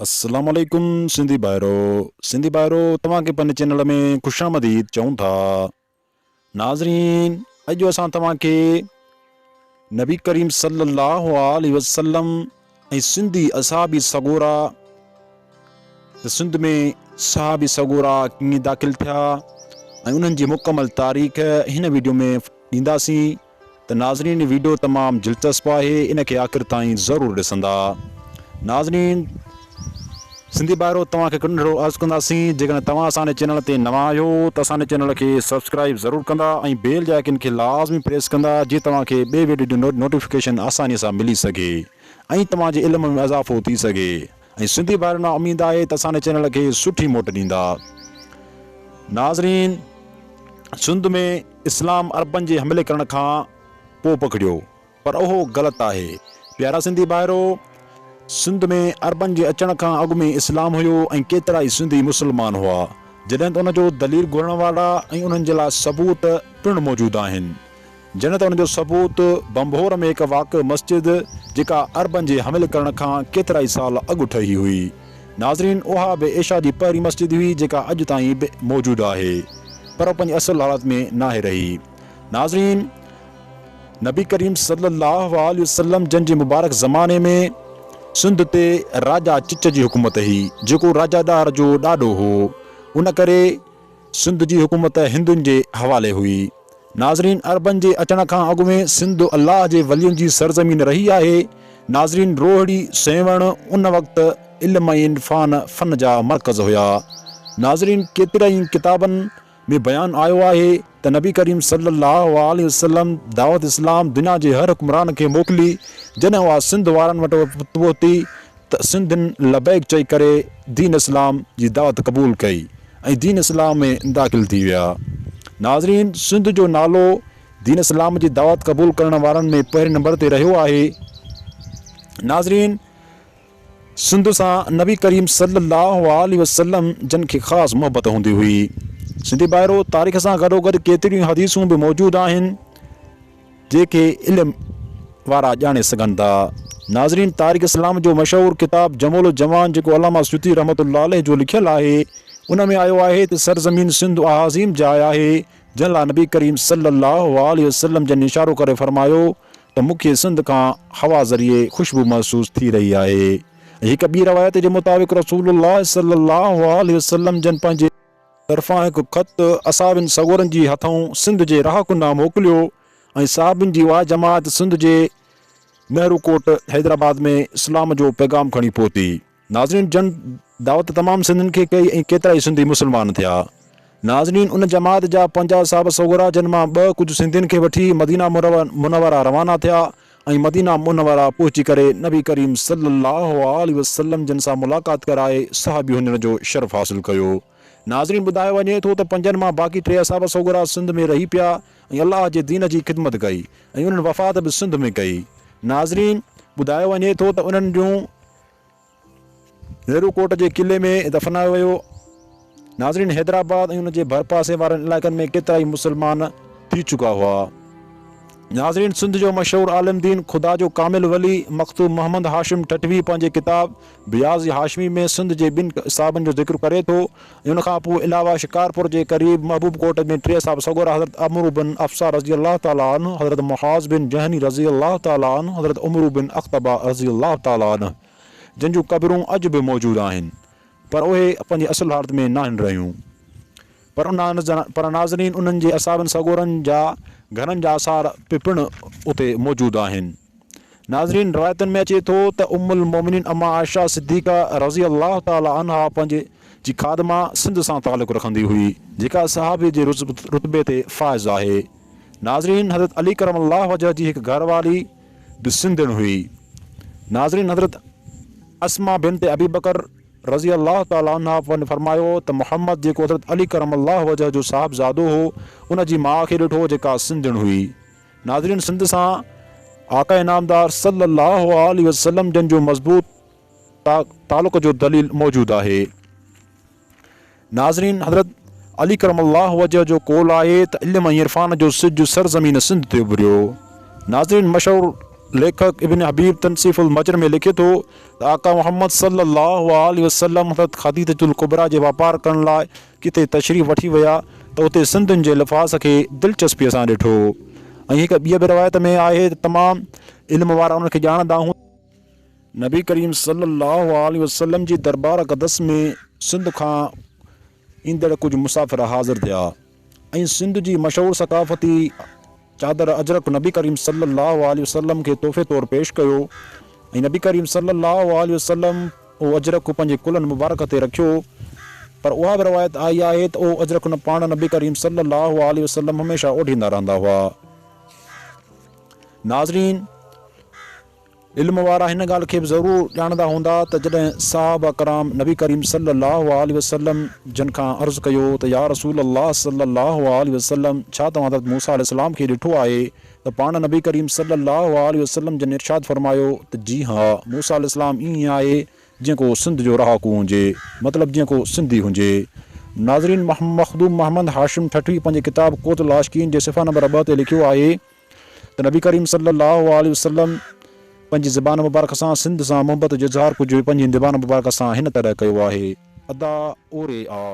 السلام عليڪم سنڌي ڀائرو سنڌي ڀائرو توهان کي پنهنجي چينل ۾ خوش آمديد چئون ٿا ناظرين اڄ اسان توهان کي نبي ڪريم صلي الله عليه وسلم ۽ سنڌي اصحابي سڳورا ته سنڌ ۾ صحابي سڳورا ڪيئن داخل ٿيا ۽ انهن جي مڪمل تاريخ هن ويڊيو ۾ ڏينداسين ته ناظرين ويڊيو تمام دلچسپ آهي ان کي آخر تائين ضرور ڏسندا ناظرين سنڌي ڀائرو توهان کي هڪ ننڍڙو عرض ڪنداسين جيڪڏهن توهان اسان جي چينل تي نوان آهيو ته اسان جي چينل کي سبسڪرائيب ضرور ڪندا ۽ بيل جي آئيڪن کي لازمي پريس ڪندا جيئن توهان کي ٻي ويڊيو جو نوٽيفڪيشن آساني سان ملي سگهي ۽ توهان جي علم ۾ اضافو ٿي سگهي ۽ سنڌي ڀائرن مان اميد آهي ته اسان جي چينل کي سٺي موٽ ڏيندا ناظرين سنڌ ۾ اسلام عربن جي حملي ڪرڻ کان پوء پکڙيو پر اهو غلط آهي. پيارا سنڌي ڀائرو! سنڌ ۾ عربن جي اچڻ کان اڳ ۾ اسلام هيو ۽ ڪيترائي سنڌي مسلمان هئا. جڏهن ته ان جو دليل گهرڻ وارا ۽ انهن جي لاء ثبوت پڻ موجود آهن. جڏهن ته ان جو ثبوت ڀنڀور ۾ هڪ واقع مسجد جيڪا عربن جي حملي ڪرڻ کان ڪيترائي سال اڳ ٺهي هئي. ناظرين اها به ايشا جي پهرين مسجد هئي جيڪا اڄ تائين به موجود آهي پر پنهنجي اصل حالت ۾ ناهي رهي. ناظرين نبي ڪريم صلي الله عليه وسلم جن جي مبارڪ زماني ۾ سنڌ تي راجا چچ جي حڪومت هئي جيڪو راجا ڏاهر جو ڏاڏو هو ان ڪري سنڌ جي حڪومت هندن جي حوالي هئي. ناظرين عربن جي اچڻ کان اڳ ۾ سنڌ الله جي ولين جي سرزمين رهي آهي. ناظرين روهڙي، سيوهڻ ان وقت علم ۽ عرفان فن جا مرڪز هيا. ناظرين ڪيترائي ڪتابن ۾ بيان آيو آهي ته نبي ڪريم صلي الله عليه وسلم دعوت اسلام دنيا جي هر حڪمران کي موڪلي جڏهن اها سنڌ وارن وٽ پهتي ته سنڌين لبيڪ چئي ڪري دين اسلام جي دعوت قبول ڪئي ۽ دين اسلام ۾ داخل ٿي ويا. ناظرين سنڌ جو نالو دين اسلام جي دعوت قبول ڪرڻ وارن ۾ پهرين نمبر تي رهيو آهي. ناظرين سنڌ سان نبي ڪريم صلي الله عليه وسلم جن کي خاص محبت هوندي هئي. سنڌي ڀائرو تاريخ سان گڏوگڏ ڪيتريون حديثون به موجود آهن. جيڪي علم وارا ڄاڻي سگهن ٿا. ناظرين تاريخ اسلام جو مشهور ڪتاب جمول الجوان جيڪو علامه سيوطي رحمة الله عليه جو لکيل آهي ان ۾ آيو آهي ته سرزمين سنڌ اها عظيم جاء آهي جنهن لاء نبي ڪريم صلي الله عليه وسلم جن اشارو ڪري فرمايو ته مون کي سنڌ کان هوا ذريعي خوشبو محسوس ٿي رهي آهي ۽ هڪ ٻي روايت جي مطابق رسول الله صلي الله عليه وسلم جن پنهنجي طرفان هڪ خط اصحابين سڳورن جي هٿئون سنڌ جي رهاڪن ڏانهن موڪليو ۽ صحابين جي اها جماعت سنڌ جي نهرو ڪوٽ حيدرآباد ۾ اسلام جو پيغام کڻي پهتي. ناظرين جن دعوت تمام سنڌين کي ڪئي ۽ ڪيترائي سنڌي مسلمان ٿيا. ناظرين ان جماعت جا 50 اصحاب سڳورا جن مان ٻه ڪجهه سنڌين کي وٺي مدينه منوره روانا ٿيا ۽ مدينه منوره پهچي ڪري نبي ڪريم صلي الله عليه وسلم جن سان ملاقات ڪرائي صحابي هجڻ جو شرف حاصل ڪيو. ناظرين ٻڌايو وڃي ٿو ته پنجن مان باقي ٽي اصحاب سڳورا سنڌ ۾ رهي پيا ۽ الله جي دين جي خدمت ڪئي ۽ انهن وفات به سنڌ ۾ ڪئي. ناظرين ٻڌايو وڃي ٿو ته انهن جون. نهرو ڪوٽ جي قلعي ۾ دفنايو ويو. ناظرين حيدرآباد ۽ ان جي ڀرپاسي وارن علائقن ۾ ڪيترائي مسلمان ٿي چڪا هئا. ناظرين سنڌ جو مشهور عالم دين خدا جو ڪامل ولي مخدوم محمد هاشم ٺٽوي پنهنجي ڪتاب بياض هاشمي ۾ سنڌ جي ٻن صاحبن جو ذڪر ڪري ٿو ۽ ان کان پوء علاوه شڪارپور جي قريب محبوب ڪوٽ ۾ ٽي اصحاب سڳورا حضرت عمرو بن عفصه رضي الله تعالٰي عنه، حضرت معاذ بن جهني رضي الله تعالٰي عنه، حضرت عمرو بن اخطبه رضي الله تعالٰي عنه جن جون قبرون اڄ به موجود آهن پر اهي پنهنجي اصل حالت ۾ ناهن رهيون پر پر ناظرين انهن جي اصحابن سڳورن جا گهرن جا آثار به پڻ اتي موجود آهن. ناظرين روايتن ۾ اچي ٿو ته ام المومنين اما عائشه صديقه رضي الله تعالٰي عنها پنهنجي جي خادمه سنڌ سان تعلق رکندي هئي جيڪا صحابي جي رتبي تي فائز آهي. ناظرين حضرت علي ڪرم الله وجهه جي هڪ گهر واري به سنڌڻ هئي. ناظرين حضرت اسماء بنت ابي بڪر رضي الله تعالٰي عنها فرمايو ته محمد جيڪو حضرت علي ڪرم الله وجهه جو صاحبزادو هو ان جي ماء کي ڏٺو جيڪا سنڌڻ هئي. ناظرين سنڌ سان آقا انعامدار صلي الله عليه وسلم جن جو مضبوط تعلق جو دليل موجود آهي. ناظرين حضرت علي ڪرم الله وجهه جو قول آهي ته علم ۽ عرفان جو سج سرزمين سنڌ تي اڀريو. ناظرين مشهور. ليکڪ ابن حبيب تنصيف المجر ۾ لکي ٿو ته آقا محمد صلي الله عليه وسلم حضرت خديجة الڪبريٰ جي واپار ڪرڻ لاء ڪٿي تشريف وٺي ويا ته اتي سنڌين جي لفاظ کي دلچسپيء سان ڏٺو ۽ هڪ ٻيء به روايت ۾ آهي ته تمام علم وارا انهن کي ڄاڻندا هوندا. نبي ڪريم صلي الله عليه وسلم جي دربار اقدس ۾ سنڌ کان ايندڙ ڪجهه مسافر حاضر ٿيا ۽ سنڌ جي مشهور ثقافتي چادر اجرڪ نبي ڪريم صلي الله عليه وسلم کي تحفي طور پيش ڪيو ۽ نبي ڪريم صلي الله عليه وسلم اهو اجرڪ پنهنجي ڪلهن مبارڪ تي رکيو پر اها به روايت آئي آهي ته اهو اجرڪ نه پاڻ نبي ڪريم صلي الله عليه وسلم هميشه اوڍيندا رهندا هئا. ناظرين! علم وارا هن ڳالهه کي به ضرور ڄاڻندا هوندا ته جڏهن صحابه ڪرام نبي ڪريم صلي الله عليه وسلم جن کان عرض ڪيو ته يا رسول الله صلي الله عليه وسلم ڇا توهان حضرت موسيٰ عليه السلام کي ڏٺو آهي ته پاڻ نبي ڪريم صلي الله عليه وسلم جن ارشاد فرمايو ته جي ها موسيٰ عليه السلام ائين آهي جيئن ڪو سنڌ جو رهاڪو هجي مطلب جيئن ڪو سنڌي هجي. ناظرين مخدوم محمد هاشم ٺٽوي پنهنجي ڪتاب قوت العاشقين جي صفحه نمبر 2 تي لکيو آهي ته نبي ڪريم صلي الله عليه وسلم پنهنجي زبان مبارڪ سان سنڌ سان محبت جو اظهار ڪجهه پنهنجي زبان مبارڪ سان هن طرح ڪيو آهي، ادا اوري آ.